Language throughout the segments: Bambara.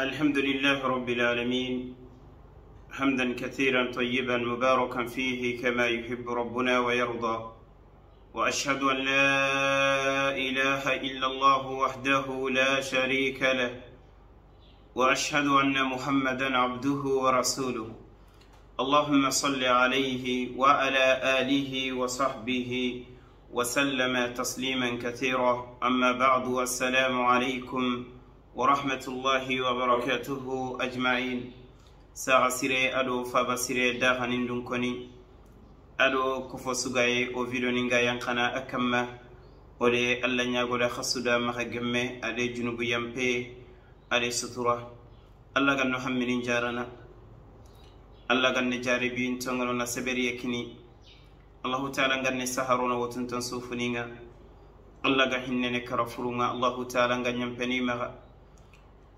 الحمد لله رب العالمين حمدا كثيرا طيبا مباركا فيه كما يحب ربنا ويرضى، وأشهد أن لا إله إلا الله وحده لا شريك له، وأشهد أن محمدا عبده ورسوله. اللهم صل عليه وعلى آله وصحبه وسلم تسليما كثيرا. أما بعد، والسلام عليكم ورحمة الله وبركاته أجمعين. ساعة سيري أدو فابا سيري داغنين دنكوني أدو كفو سوغاي أو فيديو نينغا ينقنا أكما ولي ألا نياغو خسودا مخجمي أدي جنوب يمبي أدي سترة. الله غنو همين جارنا، الله غني جاربين تنغلونا سبري يكني. الله تعالى غني سهرونا وتنتن سوفنينغا. الله غهنن كرفرونا. الله تعالى غني يمبني مغا.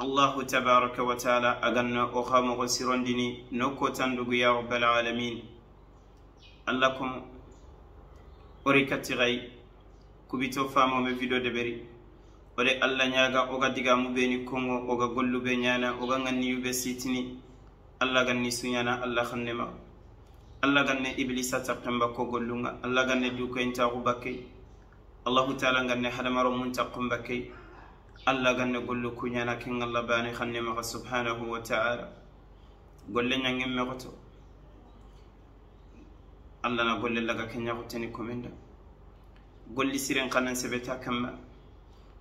الله تبارك وتعالى أغنى أخام غسرون ديني نوكو تندقو يا رب العالمين. اللكم أريكتي غي كبتو فامو من فيديو دبري ولي الله نياغا أغا ديغا مبيني كونغو أغا قلو بنيانا أغا غنيو بسيتني. الله غني سنيانا الله خنما. الله غني إبليس تقنبكو قلونا. الله غني دوكو انتاغو بكي. الله تعالى غني حدمارو منتقم بكي. الله غني قلو كنيانا كن الله باني خنما سبحانه وتعالى. قل لنا نغم الله نقول لك كنيا غتني كومندا. قل لي سيرين قنن سبتا كما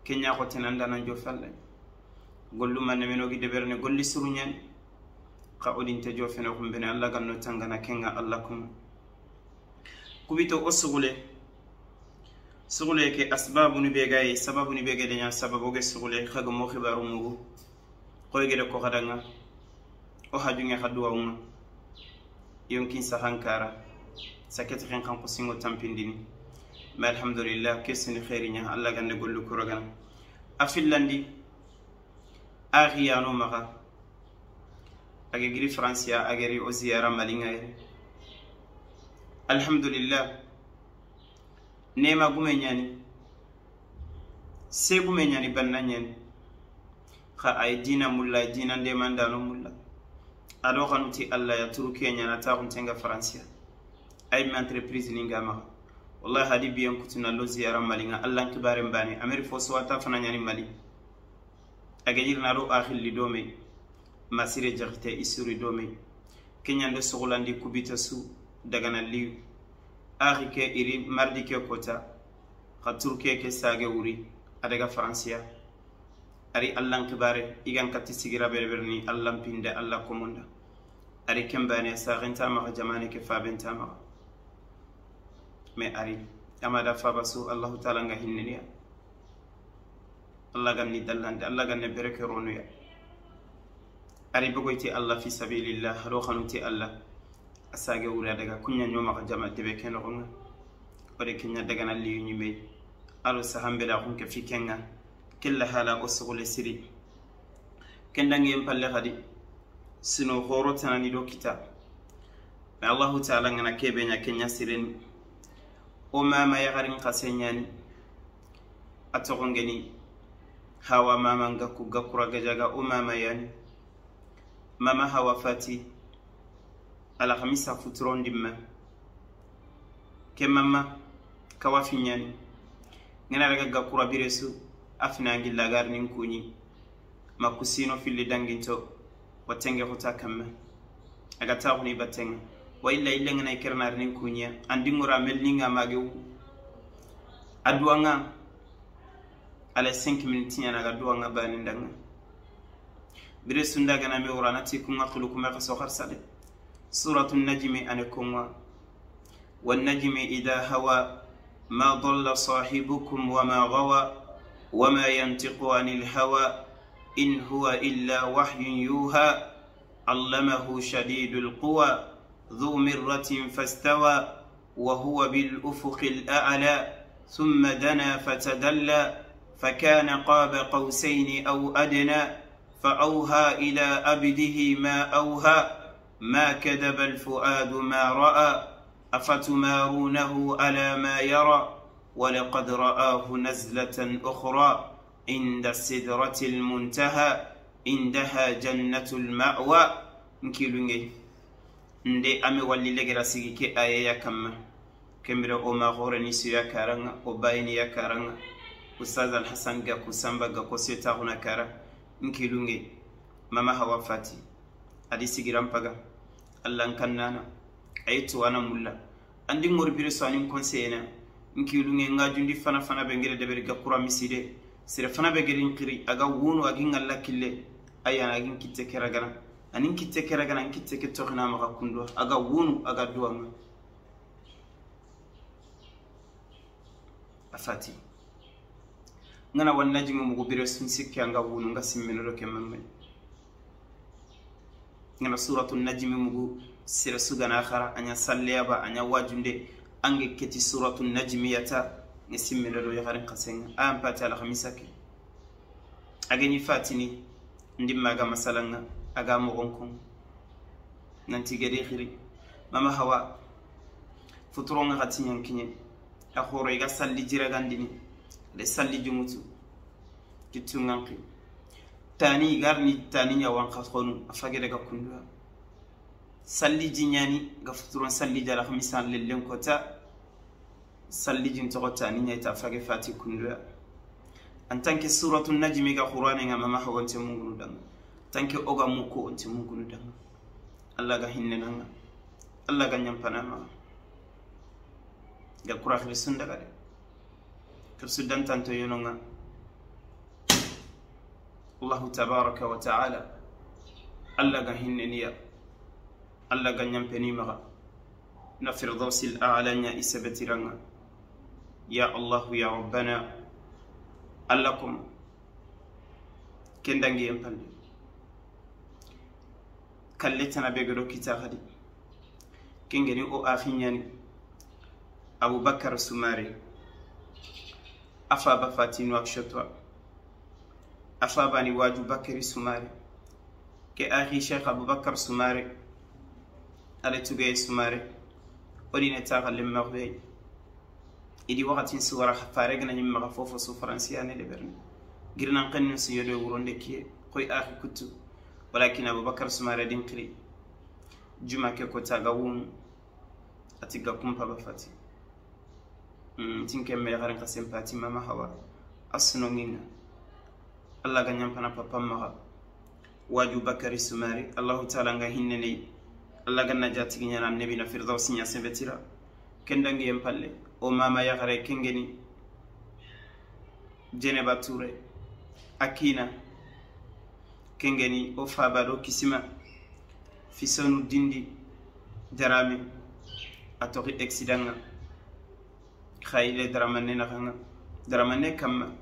كنيا غتن عندنا نجوفال. قل له ما نمنو غي دبرني. قل لي سرونيان قاولين تجوفنا كم بين الله غنو تانغنا كنغا الله كم كوبيتو أسغله سغله كي أسباب نبيغاي سبب نبيغاي دنيا سبب وجه سغله خا مو خبارو مو قوي غير كوخدانا أو هاجوني خدوا يمكن سهانكارا سكت خين خان قسيمو تامبينديني. ما الحمد لله كيسني خيرنا الله غن نقول لك رغنا أفنلندي أغيانو مغا أجري فرنسيا أجري أزيارة مالينغا. الحمد لله نيما غومينياني سي غومينياني بنانياني خا أي دينا مولا دينا ديماندانو مولا أدو خانوتي الله يا تركيا نانا تاغون تنغا فرنسيا أي ما انتربريز نينغا مغا. والله هادي بيان كتنا لو زيارة مالينغا الله كبارن باني أمير فوسواتا فنانياني مالي أجير نارو آخر لدومي مسيرة جرتي إسوري دومي كنيان دو سغلاندي كوبيتا سو دغانا ليو آخي كي إيري ماردي كي كوتا خا تركيا كي ساغي وري أدغا فرنسيا أري الله كباري إيغان كتي سيغرا بربرني الله بيندا الله كوموندا أري كمباني ساغين تامغ جماني كفابين تامغ مي أري أما دا فابسو الله تعالى غهننيا الله غني دلاند الله غني بركة رونيا أري بقويتي الله في سبيل الله روخانوتي الله أساقي ولا دغا كنيا نيوما جامع دبي كن غونغا ودي كنيا دغنا لي نيمي ألو سهم بلا غونك في كنغا كل حالا أسغل سري كندان يمبال غادي سنو خورو تناني دو كتاب الله تعالى غنا كيبنيا كنيا سيرين وما ما يغرين قسنياني أتغنغني هوا ماما غاكو غاكورا غجاغا وما يعني ماما هوا فاتي على خميسة فترون دم كماما كوافينياني غنا رغا غاكورا بيرسو أفنا غيلا غارنين كوني ما كوسينو في اللي دانجنتو وتنجي غوتا كما أغاتاغني باتنغ وإلا إلا غنا يكرنارنين كونيا عندي غورا ملنينغا ماغيو أدوانغا على 5 minutes أنا غدوانغا بانندانغا بريسون داغنا مي ورانا تيكون أخلوكم أخسو خرسالي. سورة النجم أنا كونوا والنجم إذا هوى ما ضل صاحبكم وما غوى وما ينطق عن الهوى إن هو إلا وحي يوحى علمه شديد القوى ذو مرة فاستوى وهو بالأفق الأعلى ثم دنا فتدلى فكان قاب قوسين أو أدنى فأوهى إلى عبده ما أوهى ما كذب الفؤاد ما رأى أفتمارونه على ما يرى ولقد رآه نزلة أخرى عند السدرة المنتهى Indaha jannatul ma'wa nkilunge nde ame walli legera sigi ke ayeya kamma kembire o ma goreni suya karanga o bayini ya karanga Ustaz Al-Hassan ga kusamba ga koseta huna kara nkilunge mama hawa fati adi sigiran paga Allah kannana ayitu ana mulla andi ngorbire so anin conseiller nkilunge ngajundi fana fana be ngere deberi ga kura miside sire fana be gerin qiri aga wonu agin Allah kille ayana agin kitte keragana anin kitte keragana kitte ke toxina ma kundo aga wonu aga duwanga afati ngana wanna jingu mugo bire sun sikki anga wonu nga simmeno do kemmamay ngana suratul najmi mugo sire sugana akhara anya salliyaba anya wajunde ange keti suratul najmi yata nsimmeno do yakharen qasenga am pati ala khamisake ageni fatini ndimma ga masalanga aga mogonkon nanti gede khiri mama hawa futuronga khatinya kinye akhoro iga salli jiragandini le salli jumutu kitunganki tani garni tani nyawan khaskhonu afage daga kundwa salli jinyani ga futuron salli jara khamisan lellen kota salli jin to tani nyata afage fati kundwa en tant que suratul najmi ga qur'ani nga mama hawa nte mungunu danga tanke oga muko onte mungunu danga Allah ga hinnenanga Allah ga nyampana ma ga kura khrisun daga de kirsu dan tanto yononga Allah tabaraka wa ta'ala Allah ga hinneniya Allah ga nyampeni ma na firdausil a'la nya isabatiranga ya Allah ya rabbana Allah kum kendangi empalle kalletana be gado kita hadi kengeni o akhinyani Abubakar Sumare afa ba fatinu akshotwa afa bani waju Bakari Sumare ke akhi Sheikh Abubakar Sumare ale tuge Sumare odine ta galle magbe idi waqtin suwara faregna nyim ma fofo su franciane le berne girnan qennu su yodo wuronde kiye koy akhi kutu walakin Abubakar Sumare din qiri juma ke ko tagawun atiga kumpa ba fati tinke me garan qasem pati mama hawa asnongina Allah ga nyampana papa ma waju Bakari Sumare Allah ta'ala nga hinnene Allah ga najati nyana nabi na firdausi nya sebetira kendangi empalle o mama ya gare kengeni Jeneba Touré akina kengeni o fabado kisima fisonu dindi darame atori accident khayile dramane na khanga dramane kam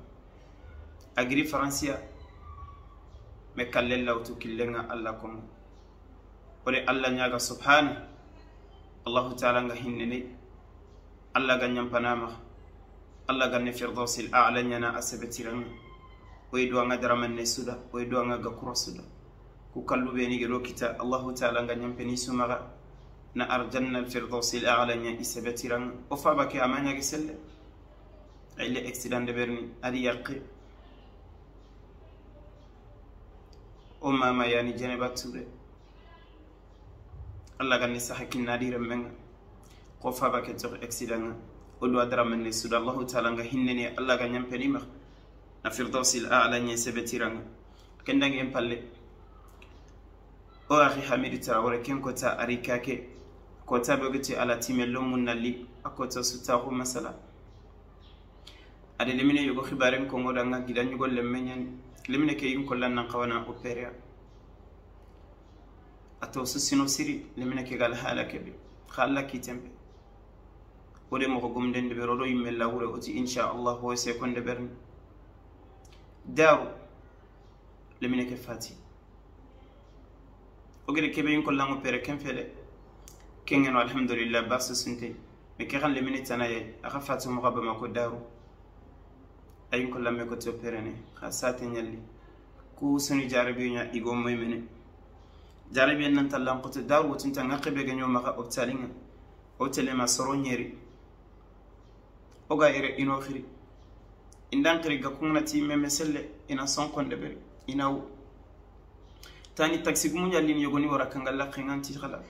agri francia me kallella utu killenga Allah kom ore Allah nyaga subhana Allah ta'ala nga hinnene Allah ga nyampanama Allah ga ne firdausil a'la nyana asabatiran oy do nga dramane suda oy do nga ga kurasuda ku kallu be ni gelo kita Allah ta'ala nga nyampeni sumaga na arjanna al-firdausil a'la nya isabatiran o fa ba ke amanya ge selle ay accident de berni adi yaqi o mama yani Jeneba Touré Allah ganni sahakin nadire menga ko fa ba ke to accident o do adraman suda Allah ta'ala nga hinneni Allah ga nyampeni ma na firdausil a'la nya isabatiran kendangi en palle o akhi Hamid Traoré ken kota arikake kota bogeti ala timello mun nalli akota sutahu masala ade lemine yogo khibaren ko ngodanga gidan yugo lemmenyan lemine ke yin kollan nan qawana operia ato sino siri lemine ke gal hala kebe khalla kitembe ode mo ko gumden de berodo yimmel lawure oti insha Allah ho se konde bern daw lemine ke fati ogere kebe yin kollan opere ken fele kengeno alhamdulillah basu sunte me ke kan lemine tanaye aka fatu mo gaba mako daru ayin kollan me ko to perene khasate nyalli ku sunu jarabi nya igo moy mene jarabi nan tallan ko to daru wotin tan ngabe ga nyoma ka optalinga o telema soro nyeri oga ere ino khiri indan khiri ga kunna ti meme selle ina son konde beri ina Tani taxi gumu ñallini yogoni wara kangalla xenganti xala.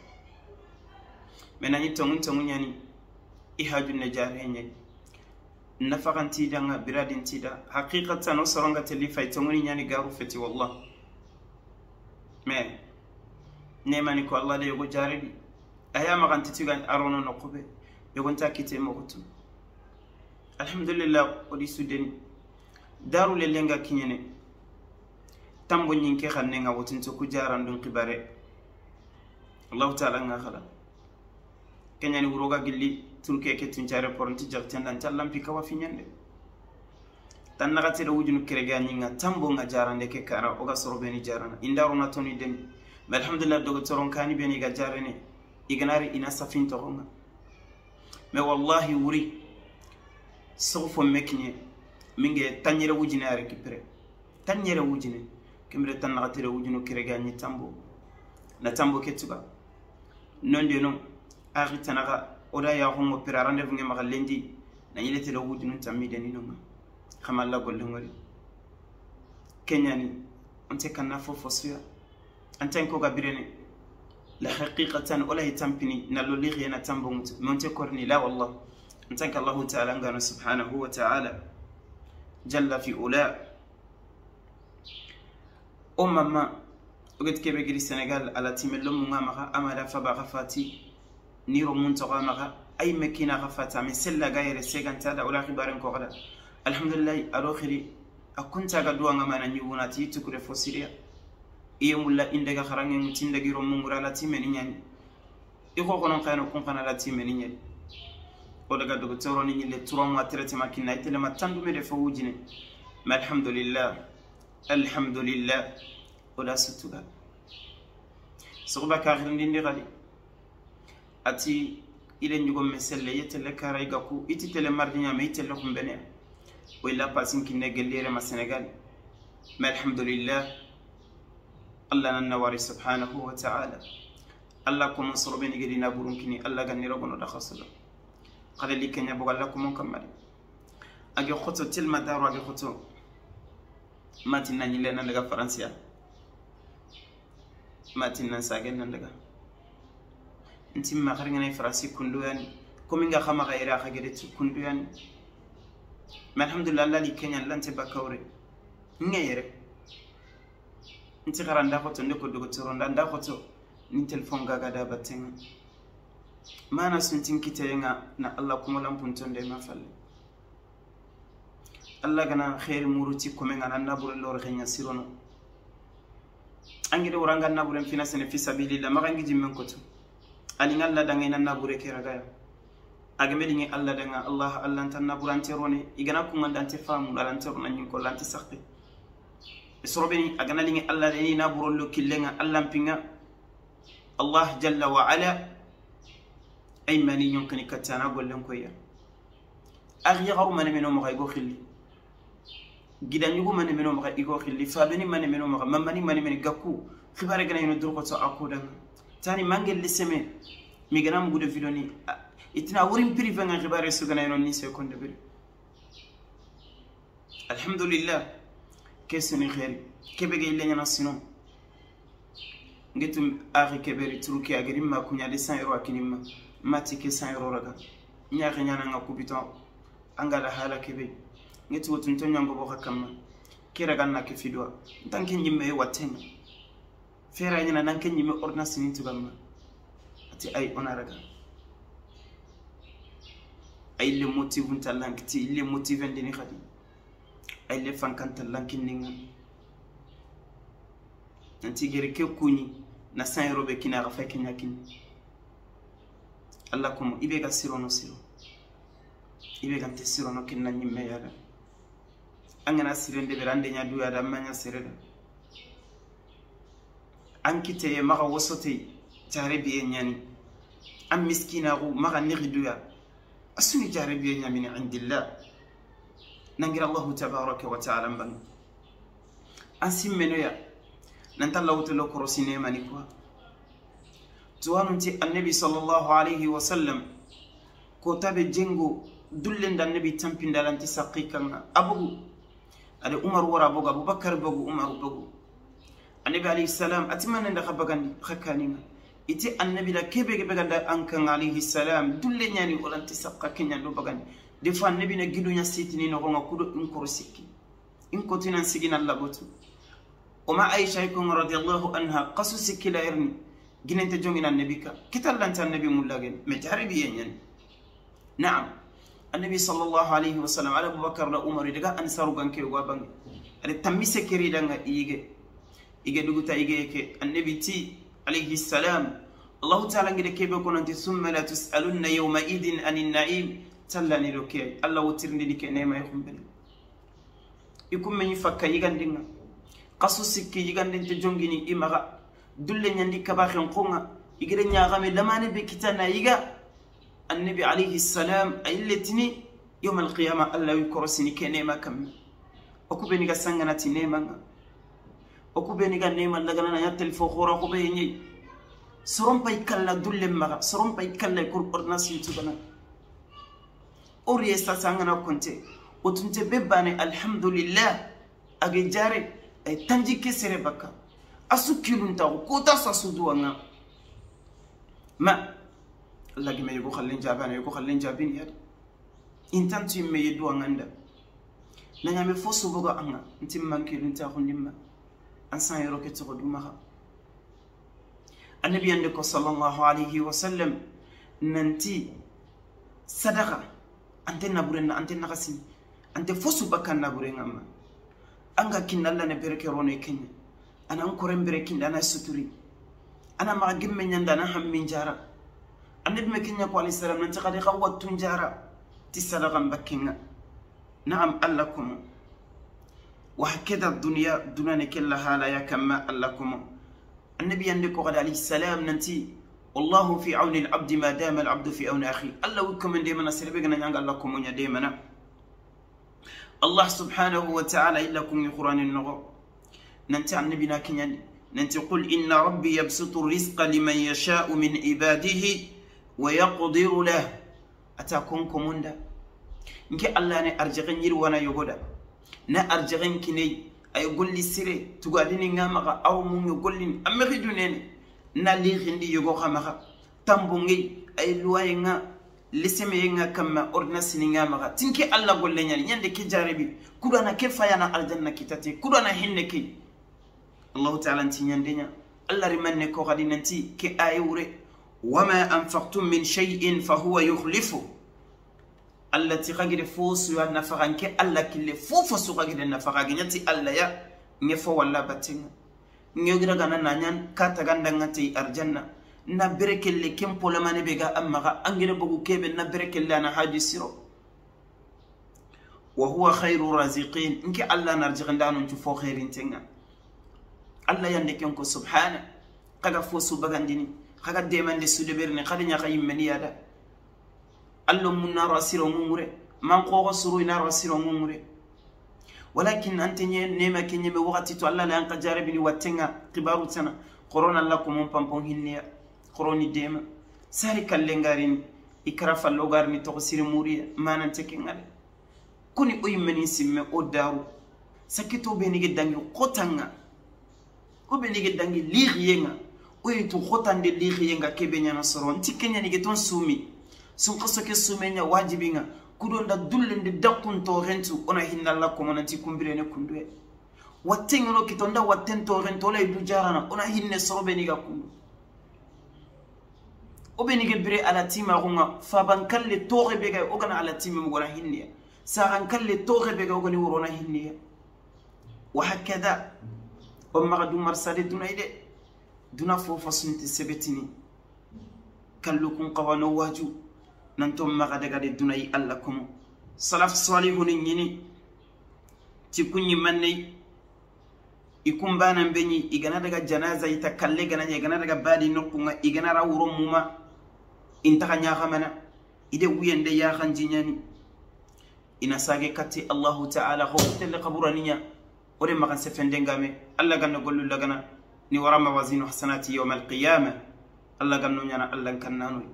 Mais nani tongun tongun ñani i hajunne jare ñayi. Nafaganti danga biradinti da haqiqatan o soronga telli fay tonguni ñani garu feti wallah. Mais nemani ko Allah de yogo jarebi aya maganti tigan arono noqobe yogonta kite mogotu. Alhamdulillah odi sudeni daru lelenga kiñene tambo ñinke xannenga wotinto ku jarandun xibare Allah ta'ala nga xala keñani wuroga gilli turke ke tuncare poronti jagtendan callampi kawa fiñande tan naxatede wujunu kerege a ñinga tambo nga jarande ke kara oga sorobeni jarana indarona toni demi. Mais alhamdulillah dogotoron kani beni iga jarene iganari ina safin toxonga. Mais wallahi wuri soxo fo mekiñe minge tañere wujine a récupéré tañere wujine kembre tan naxatede wujunu kerege a ñi tambo na tambo ke tuga non de non axi tanaxa oda yaxungo pira rendez-vous nge maxa lendi na ñiletede wujunu tammideni nonga xama alla gollengori keñani ante kanna fo fosuya ante ko ga birene la haqiqatan wala tampini na lolli xiyena tambongutu monte korni la wallah ante ka Allah ta'ala ngano subhanahu wa ta'ala jalla fi ula. O mama oget kebe giri Senegal ala timello munga maxa amada faba xafati niro mun toxa maxa ay mekina xafata me sella ga yere seganta da wala xibaren ko xada. Alhamdulillah ado xiri a kuntaga duwanga mana ñugunati tukure fo siriya iye mulla indaga xarange ŋutindagiro mungura la timeni ñani i xoxonon xayano kun xana la timeni ñani o daga docteur ni ñille 3 mois traitement kinna i telema tandume de fo wujine. Mais alhamdulillah alhamdulillah oda sutuga soxoba kaxirindindi xadi ati ile ñugo me selle ye tele kara i gaku iti tele mardi ñame i tele xumbenea o illa pasin kinne gellere ma Senegal. Mais alhamdulillah Allah nan nawari subhanahu wa ta'ala Allah ko mon sorobeni gedi na burunkini Allah ganni rogono da khasula qala li kenya boga Allah ko mon kamari age khoto telma daru age khoto matin nan yile nan daga faransiya matin nan sagen nan daga intim ma xaringa nay faransi kunduyani kominga khama gaira khagede kunduyani. Mais alhamdulillah Allah li kenya lante bakawre ngeyere nti xaranda xoto nde ko docteur nda xoto ni téléphone gaga da batenga mana suntin kitenga na Allah kuma lampuntonde ma falle Allah gana khair muruti komenga na nabure lor xenya sirono angide woranga nabure fina sene fi sabilillah magangi jimmen koto ali ngalla danga ina nabure keraga agameli ngi Allah danga Allah Allah tan naburante rone igana kunganda ante famu alante rona nyin ko lanti saxte sorobeni agana lingi Allah ni naburollo killenga Allah pinga Allah jalla wa ala ay mani yonkani katana gollen koya aghi garu mane meno ma go khilli gidan yugo mane meno ma go khilli fabeni mane meno ma mamani mane men gakku khibare gana yino durko to akoda tani mangel liseme mi gana mu gude vidoni itina wurin privé nga khibare su gana yino ni seconde be. Alhamdulillah kesuni khair kebe ge ilenya nasino ngetum ari keberi turuki ageri ma kunya de 100 euro akinima mati ke 100 euro raga nyaari nyana nga kubiton angala hala kebe ngetu wotun to nyango bo hakama kera ganna ke fidwa tanke nyimme watenga fera nyana nanke nyimme ordonnance ni tugama ati ay onaraga ay le motive talankti le motive ndini khadi ay le fankanta lankininga nanti gere ke kuni na 100 euro be kina rafa kenya kin Allah komo ibe ga sirono siro ibe ga te sirono kin na nyimme yada angana sirende berande nya duya da manya sireda ankite ye maga wosote jare biye nyani am miskina ru maga nigi duya asuni jare biye nyamini indillah nangira Allah tabaraka wa ta'ala ban asimmeno ya nanta Allah to korosine mani kwa tuwanunti annabi sallallahu alayhi wa sallam ko tabe jengo dullenda annabi tampindalanti saqikan abugu ade Umar wara bogu Abubakar bogu Umar bogu Annabi alayhi salam atimana nda khabagandi khakaninga iti annabi la kebe kebe ganda ankan alayhi salam dulle nyani olanti sakka kenya do bagandi defa annabi na gidunya sitini no gonga kudo in korosiki in kotinan sigina Allah botu وما عائشة يكون رضي الله عنها قصص كلا إرني جننت جوننا النبي كا كتلا أنت النبي ملاقين مجربي يعني نعم النبي صلى الله عليه وسلم على أبو بكر وعمر دعاء أنصار بانك وابان على تميس كريدنا إيجي إيجي دعوة إيجي كي النبي تي عليه السلام الله تعالى عند كيف يكون أنت ثم لا تسألن يومئذ عن النعيم تلا نروكي الله وترني لك نعمة يكون بني يكون من يفكر يغندنا قصص كي يغندن تجونغيني إمغا دل نياندي كباخن قونا يغري نياغامي لماني بكتانا يغا النبي عليه السلام أيلتني يوم القيامة الله يكرسني كنيمة كم أكو بنيغا سانغنا تنيمة أكو بنيغا نيمة لغنا نياتل فخورا أكو بني سرون باي كلا دل مغا سرون باي كلا يكور أرناسي تبنا أوريستا سانغنا كنتي وتنتي بباني الحمد لله أجي جاري tanji kesere baka asu kilunta ko ta sasu duwanga ma Allah gi me yugo khallin jabana yugo khallin jabin ya intantu me yeduwanga nda nanya me fosu boga anga ntim man kilunta khondimma an san yoro ke to duma annabi ande ko sallallahu alayhi wa sallam nanti sadaqa ante naburenna ante nagasin ante fosu baka naburenga ma anga kinna Allah ne bereke rono kenya ana nkoren bereke ana suturi ana ma gimme nyanda ana hammin jara annabi me kenya ko alayhi salam nanti qadi qawatun jara ti sadaqa bakkinga na'am allakum wa hakada ad-dunya dunana kella hala ya kama allakum annabi ande ko qadi alayhi salam nanti wallahu fi auni al-abdi ma dama al-abdu fi auni akhi Allah wikum de mana serbe gana nyanga allakum nya de mana الله سبحانه وتعالى إلا كن القرآن النغو ننتي عن نبينا كنياني ننتي قل إن ربي يبسط الرزق لمن يشاء من عباده ويقدر له أتاكم كموندا إنك الله نأرجعين يروانا يغودا نأرجعين كني أيقول لي سيري تقاليني نعمة أو من يقول لي أمريدونين نالي غندي يغوخا مغا تامبونغي أي لواينا liseme nga kama ordinance ni ngama tinki Allah golle nyani nyande ke jarabi kudana ke fayana aljanna kitati kudana hinne ke Allah ta'ala nti nyande nya Allah rimanne ko gadi nanti ke ayure wama anfaqtum min shay'in fa huwa yukhlifu allati khagire fosu ya nafaqa ke Allah kille fofo su khagire nafaqa nyati Allah ya ngefo walla batinga ngegira gana nanyan kata ganda ngati arjanna na berekelle kempo lamane bega amma angere bogu kebe na berekelle ana haji siro wa huwa khairu raziqin inki Allah narjiqanda non fo khairin tenga Allah yande kenko subhana kaga fo su bagandini kaga demande su deberne kada nya kayimmeni yada Allah mun na rasiro ngure man ko suru ina rasiro ngure walakin ante nema kenye me wakati to Allah la an qajarabini watenga kibaru tana corona lakum pampon hinniya koroni dema sari kallengarini ikara fallogarini togo siri muriya manante kengale koni o yimmeni simme o daru sakito benige dangi khotanga o benige dangi lixiyenga o yitu khotande lixiyenga kebe ñana soro nti keñanige ton sumi sun xaso ke sumeña wajibinga kudonda dullende dakkun toxentu ona hinnalla komonanti kumbirene kunduye wattengeno kitonda watten toxento ola du jarana ona hinne soro beniga kundu obenige bire ala tima gunga fabankalle toxe bega ogana ala tima mugona hinniya sagankalle toxe bega ogani worona hinniya wa hakada o maga du marsade dunay de duna fofa sunti sebetini kallu kun qawano waju nanto maga daga de dunay alla komo salaf salihun ñini ti kunñi manney ikumbana mbeñi igana daga janaza ita kalle ganaña igana daga badi nokkunga igana ra wuro muma intaxa ñaxamana ide wuyende yaxanjiñani ina sage katti Allahu ta'ala xo telle xaburaniña ode maxan sefendengame Allah ganna gollu lagana ni wara mawazinu hasanati yawm alqiyama Allah ganno ñana Allah kannanoy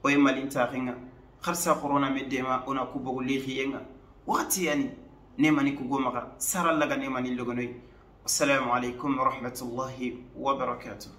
oye malintaxenga xarsa xorona me dema ona ku bogu lixiyenga waxati yani nemani ku gomaxa sara laga nemani logonoy السلام عليكم ورحمة الله وبركاته.